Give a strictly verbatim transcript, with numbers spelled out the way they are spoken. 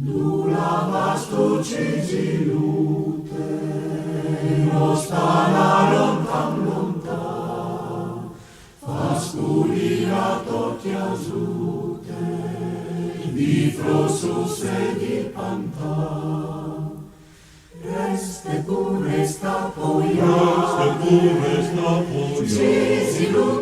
Nulla vas tu cigilute, nostana lontan lontan, fas culina tot chiasute, di frossus e di pantan. Reste pur resta poia, reste pur resta poia. Cisilu